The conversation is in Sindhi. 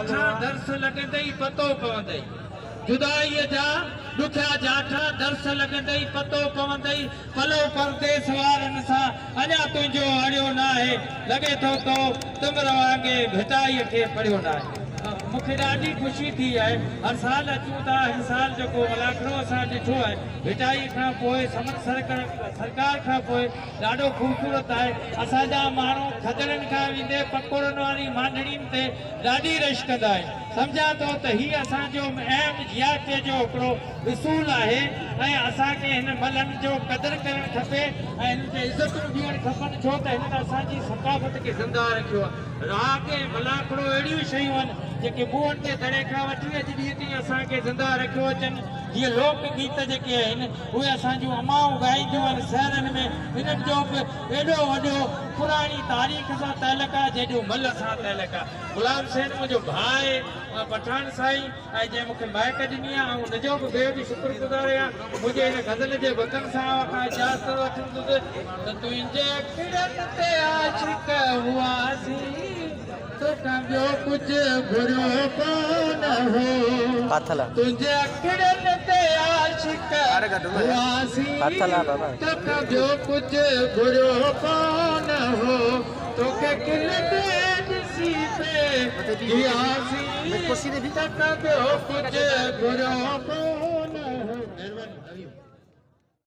جاٺا درس لڳندئي پتو پوندئي. جدائيء جا ڏکيا جاٺا درس لڳندئي پتو پوندئي. پلو پرديس وارن سان اڃا تنهنجو اڙيو ناهي. لڳي ٿو تو تمر وانگي ڀٽائيء کي پڙهيو ناهي. مون کي ڏاڍي خوشي ٿي آهي. هر سال اچون ٿا. هن سال جيڪو ملاکڙو اسان ڏٺو آهي ڀٽائيء کان پوء سمن سرڪار کان پوء ڏاڍو خوبصورت آهي. اسان جا ماڻهو کدڙن کان ويندي پڪوڙن واري مانڊڻين تي ڏاڍي رش ڪندا آهن. سمجهان ٿو ته هي اسان جو اهم جياپي جو هڪڙو اصول آهي ۽ اسان کي هن ملهن جو قدر ڪرڻ کپي ۽ هنن کي عزتون ڏيڻ کپن ڇو ته هنن اسان جي ثقافت کي زنده رکيو آهي. راڳ ۽ ملاکڙو اهڙيون شيون آهن جيڪي موهن جي دڙي کان وٺي اڄ ڏينهن تائين اسان کي زنده رکيو اچن. جيئن لوڪ گيت جيڪي آهن اهي اسان جون امائون ڳائينديون آهن سهرن ۾ انهن جو به ايڏو وڏو پراڻي تاريخ سان تعلق آهي جيڏو ملهه سان تعلق آهي. غلام حسين منهنجو ڀاء آهي پٺاڻ سائين ۽ جنهن مون کي مائڪ ڏني آهي آئون ان جو به بيحد شڪر گذار آهيان. منهنجي هن غزل جي بندن سان اوهان کان اجازت وٺندس ته تنهنجي اکڙين تي عاشق هئاسين توکان ٻيو ڪجهه گهريو ڪونه هو. تنهنجي اکڙين تي عاشق هئاسين توکان ٻيو ڪجهه گهريو ڪونه هو. توکي کلندي ڏسي پي جياسين توکان ٻيو ڪجهه گهريو ڪونه هو. مهرباني.